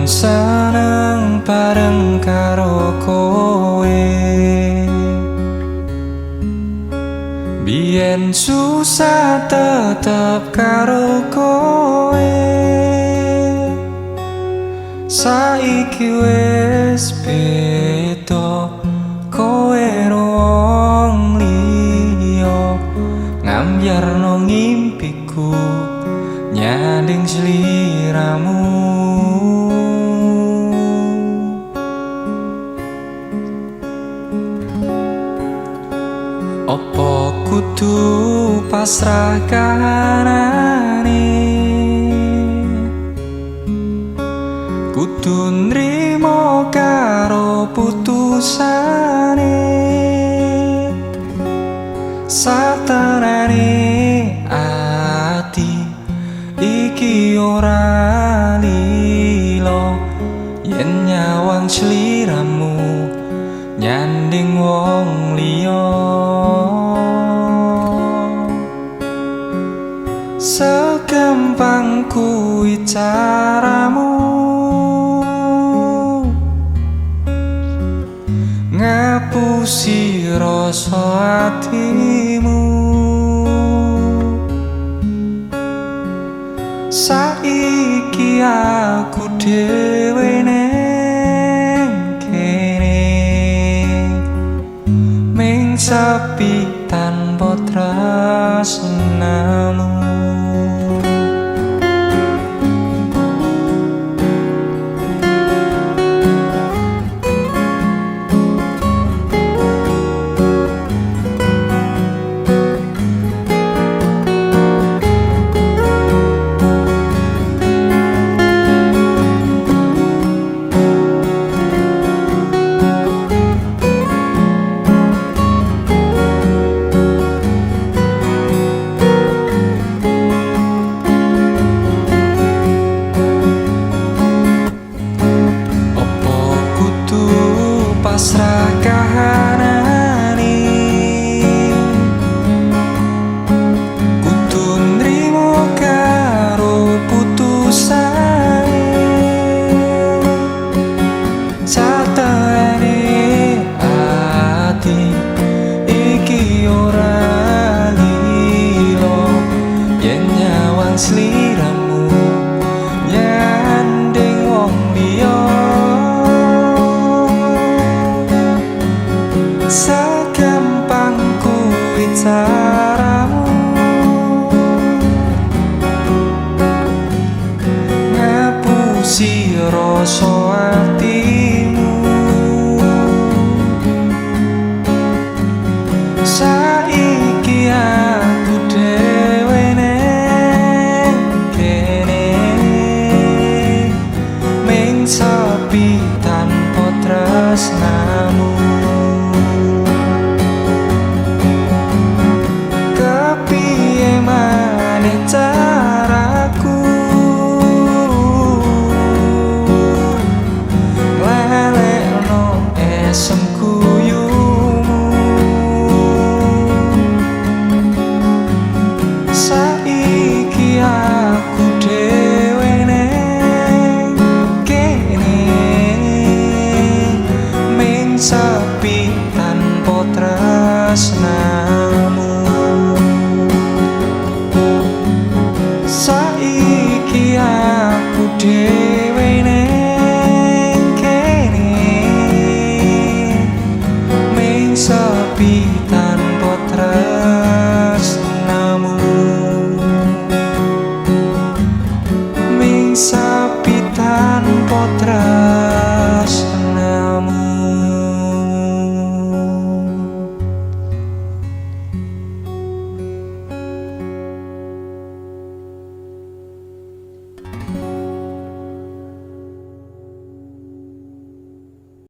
Biyen seneng bareng karo kowe, biyen susah tetep karo kowe. Saiki wis beda, kowe wong liya, ngambyarno ngimpiku nyanding sliramu. Opo kudu pasrah kahanane, kudu nrimo karo putusane. Satenane ati iki ora lilo, yen nyawang sliramu nyanding wong liya. Segampang kuwi caramu ngapusi rasa atimu. Saiki aku dhewe neng kene, ming sepi tanpa tresnamu. Pasrah kahanane, kudu nrimo karo putusane. Satane ati iki ora lilo, yen nyawang sliramu nyanding wong liya. Segampang kuwi caramu ngapusi rasa atimu. Saiki aku dhewe neng kene, ming sepi tanpa tresnamu. Kepiye maneh caraku lalekno esem guyumu. Saiki aku dhewe neng kene, ming sepi tanpa tresnamu. Saiki aku dhewe neng kene, ming sepi